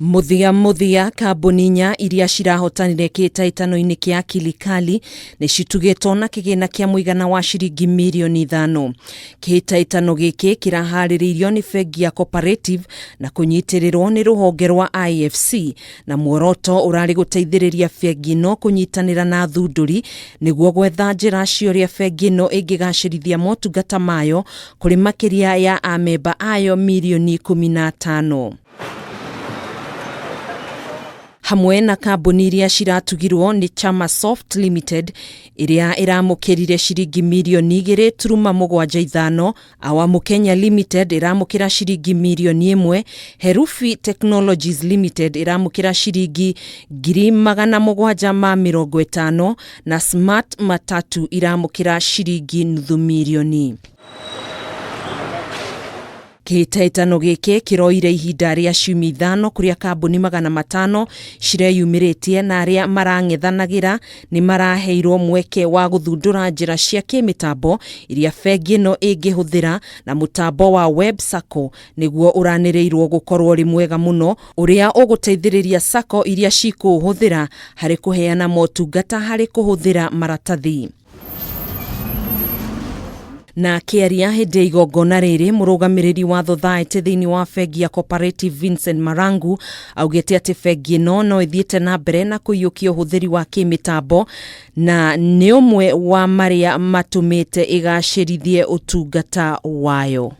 Mũthia mũthia, kambuni inya iria cirahotanire kĩhĩtahĩtano-inĩ kĩa Kilikali nĩ citugĩtwo na kĩgĩna kĩa mũigana wa ciringi mirioni 5. Kĩhĩtahĩtano gĩkĩ kĩraharĩrĩirio nĩ bengi ya Cooperative na kũnyitĩrĩrwo nĩ rũhonge rwa IFC, na muoroto ũrarĩ gũteithĩrĩria bengi ĩno kũnyitanĩra na athundũri nĩguo gwetha njĩra cia ũrĩa bengi ĩno ĩngĩgacĩrithia motungata mayo kũrĩ makĩria ya amemba ayo mirioni 15. Hamwe na kambuni iria ciratugirwo nĩ Chama Soft Limited ĩrĩa ĩramũkĩrire ciringi mirioni 2.75, Awamu Kenya Limited ĩramũkĩra ciringi mirioni 1, Herufi Technologies Limited ĩramũkĩra ciringi 750,000 na Smart Matatu iramũkĩra ciringi nuthu mirioni. Kĩhĩtahĩtano gĩkĩ kĩroire ihinda rĩa ciumia 5 kũrĩa kambuni 500 cireyumĩrĩtie na arĩa marang'ethanagĩra nĩ maraheirwo mweke wa gũthundũra njĩra cia kĩmĩtambo iria bengi ĩno ĩngĩhũthĩra, na mũtambo wa Web Sacco nĩguo ũranĩrĩirwo gũkorwo ũrĩ mwega mũno ũrĩa ũgũteithĩrĩria Sacco iria cikũũhũthĩra harĩ kũheana motungata harĩ kũhũthĩra maratathi. Na akĩaria hĩndĩ ya igongona rĩrĩ, mũrũgamĩrĩri wa thothaitĩ thĩinĩ wa bengi ya Cooperative Vincent Marangu augĩte atĩ bengi ĩno no ĩthiĩte na mbere na kũiyũkia ũhũthĩri wa kĩmĩtambo na nĩ ũmwe wa marĩa matũmĩte ĩgacĩrithie ũtungata wayo.